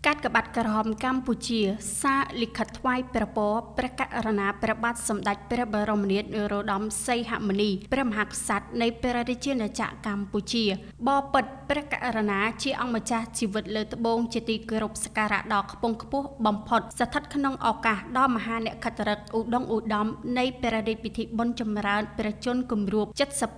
កាកបាទក្រហមកម្ពុជាសារលិខិតថ្វាយព្រះពរព្រះករុណាព្រះបាទសម្ដេចព្រះបរមនាថនរោត្តមសីហមុនីព្រះមហាក្សត្រនៃព្រះរាជាណាចក្រកម្ពុជាបបិទ្ធព្រះករុណាជាអង្គម្ចាស់ជីវិតលើត្បូងជាទីគោរពសក្ការៈដ៏ខ្ពង់ខ្ពស់បំផុតស្ថិតក្នុងឱកាសដ៏មហានក្ខត្តឫក្សឧត្តមឧត្តមនៃព្រះរាជពិធីបុណ្យចម្រើនព្រះជន្មគម្រប់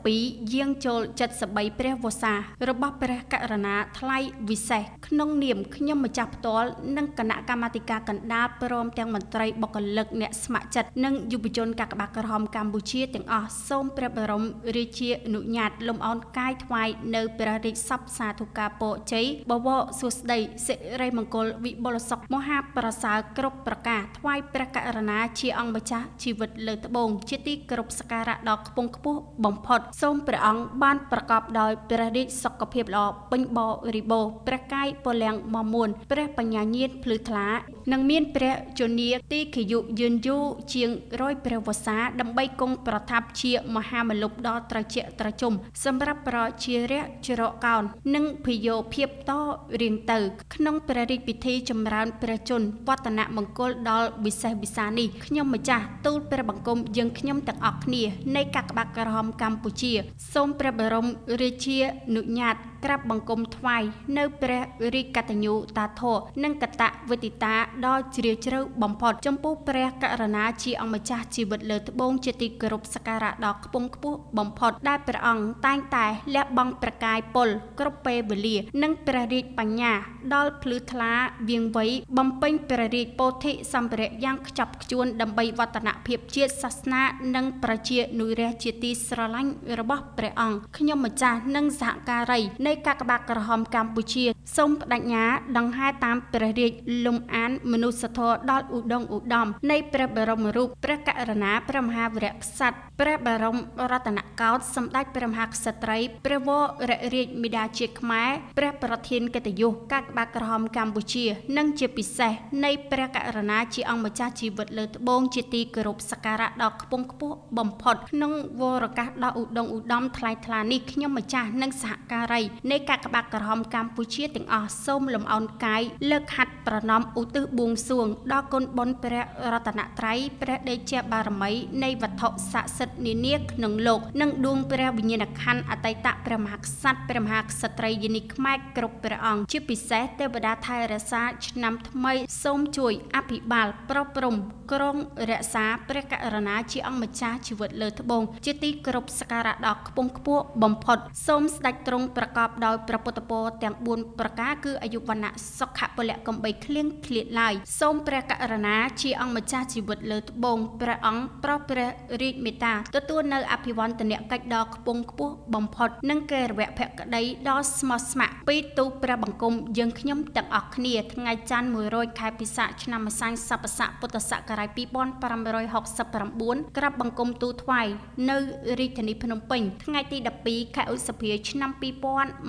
72យាងចូល73ព្រះវស្សារបស់ព្រះករុណាថ្លៃវិសេសក្នុងនាមខ្ញុំម្ចាស់ផ្ទាល់និងគណៈកម្មាធិការកណ្ដាលព្រមទាំងមន្ត្រីបុគ្គលិកអ្នកស្ម័គ្រចិត្តនិងយុវជនកាកបាទក្រហមកម្ពុជាទាំងអស់សូមព្រះបរមរាជានុញ្ញាតលំអោនកាយថ្វាយនៅព្រះរាជសព្ទសាធុការពរជ័យបវរសួស្តីសិរីមង្គលវិបុលសុខមហាប្រសើរគ្រប់ប្រការថ្វាយព្រះករុណាជាអង្គម្ចាស់ជីវិតលើត្បូងជាទីគោរពសក្ការៈដ៏ខ្ពង់ខ្ពស់បំផុតសូមព្រះអង្គបានប្រកបដោយព្រះរាជសុខភាពល្អពេញបរិបូរណ៍ព្រះកាយពលំមមួនព្រះបញ្ញាញាណភ្លឺថ្លានិងមានព្រះជន្មាទីខយុយឺនយូរជាង100ព្រះវស្សាដើម្បីគង់ប្រថាប់ជាមហាមលុបដ៏ត្រជាក់ត្រជុំសម្រាប់ប្រជារាស្ត្រជ្រកកោននិងភយោភាពតរៀងទៅក្នុងព្រះរាជពិធីចម្រើនព្រះជន្មវឌ្ឍនមង្គលដល់វិសេសវិសាលនេះខ្ញុំម្ចាស់ទូលព្រះបង្គំយើងខ្ញុំទាំងអស់គ្នានៃកាកបាទក្រហមកម្ពុជាសូមព្រះបរមរាជានុញ្ញាតក្រាបបង្គំថ្វាយនៅព្រះរាជកតញ្ញូតាធម៌និងកតវេទិតាដ៏ជ្រាលជ្រៅបំផុតចំពោះព្រះករុណាជាអង្គម្ចាស់ជីវិតលើត្បូងជាទីគោរពសក្ការៈដ៏ខ្ពង់ខ្ពស់បំផុតដែលព្រះអង្គតែងតែលះបង់ព្រះកាយពលគ្រប់ពេលវេលានិងព្រះរាជបញ្ញាដល់ភ្លឺថ្លាវៀងវៃបំពេញព្រះរាជពោធិសម្ភារៈយ៉ាងខ្ជាប់ខ្ជួនដើម្បីវឌ្ឍនភាពជាតិសាសនានិងប្រជានុរាស្ត្រជាទីស្រឡាញ់របស់ព្រះអង្គខ្ញុំម្ចាស់និងសហការីនៃកាកបាទក្រហមកម្ពុជាសូមបដិញ្ញាដង្ហែតាមព្រះរាជលំអានមនុស្សធម៌ដល់ឧត្តមឧត្តមនៃព្រះបរមរូបព្រះករុណាព្រះមហាវីរក្សត្រព្រះបរមរតនកោដ្ឋសម្ដេចព្រះមហាក្សត្រីព្រះវររាជមាតាជាតិខ្មែរព្រះប្រធានកិត្តិយសកាកបាទក្រហមកម្ពុជានិងជាពិសេសនៃព្រះករុណាជាអង្គម្ចាស់ជីវិតលើត្បូងជាទីគោរពសក្ការៈដ៏ខ្ពង់ខ្ពស់បំផុតក្នុងវរកាសដ៏ឧត្តមឧត្តមថ្លៃថ្លានេះខ្ញុំម្ចាស់និងសហការីនៃកាកបាទក្រហមកម្ពុជាទាំងអស់សូមលំអោនកាយលើកហាត់ប្រណម្យឧទ្ទិសបួងសួងដល់គុណបុណ្យព្រះរតនត្រ័យព្រះតេជបារមីនៃវត្ថុស័ក្តិសិទ្ធិនានាក្នុងលោកនិងដួងព្រះវិញ្ញាណក្ខន្ធអតីតព្រះមហាក្សត្រព្រះមហាក្សត្រីយានីខ្មែរគ្រប់ព្រះអង្គជាពិសេសទេវតាថែរក្សាឆ្នាំថ្មីសូមជួយអភិបាលប្រព្រំគ្រងរក្សាព្រះករុណាជាអង្គម្ចាស់ជីវិតលើត្បូងជាទីគោរពសក្ការៈដ៏ខ្ពង់ខ្ពស់បំផុតសូមស្ដេចទ្រង់ប្រកបដោយព្រះពុទ្ធពរទាំង4ប្រការគឺអាយុវណ្ណៈសុខៈពលៈកំបីគ្លៀងឃ្លាតឡើយសូមព្រះករុណាជាអង្គម្ចាស់ជីវិតលើត្បូងព្រះអង្គប្រោសព្រះរាជមេត្តាទទួលនៅអភិវឌ្ឍនកិច្ចដ៏ខ្ពង់ខ្ពស់បំផុតនិងកិរវៈភក្តីដ៏ស្មោះស្ម័គ្រពីទូព្រះបង្គំយើងខ្ញុំទាំងអស់គ្នាថ្ងៃច័ន្ទ100ខែពិសាខឆ្នាំម្សាញ់សពស័កពុទ្ធសករាជ2569ក្រាបបង្គំទូលថ្វាយនៅរាជធានីភ្នំពេញថ្ងៃទី12ខែឧសភាឆ្នាំ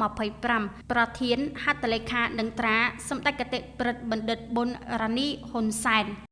2025ប្រធានហត្ថលេខានិងត្រាសម្ដេចគតិប្រិទ្ធបណ្ឌិតប៊ុនរ៉ានីហ៊ុនសែន។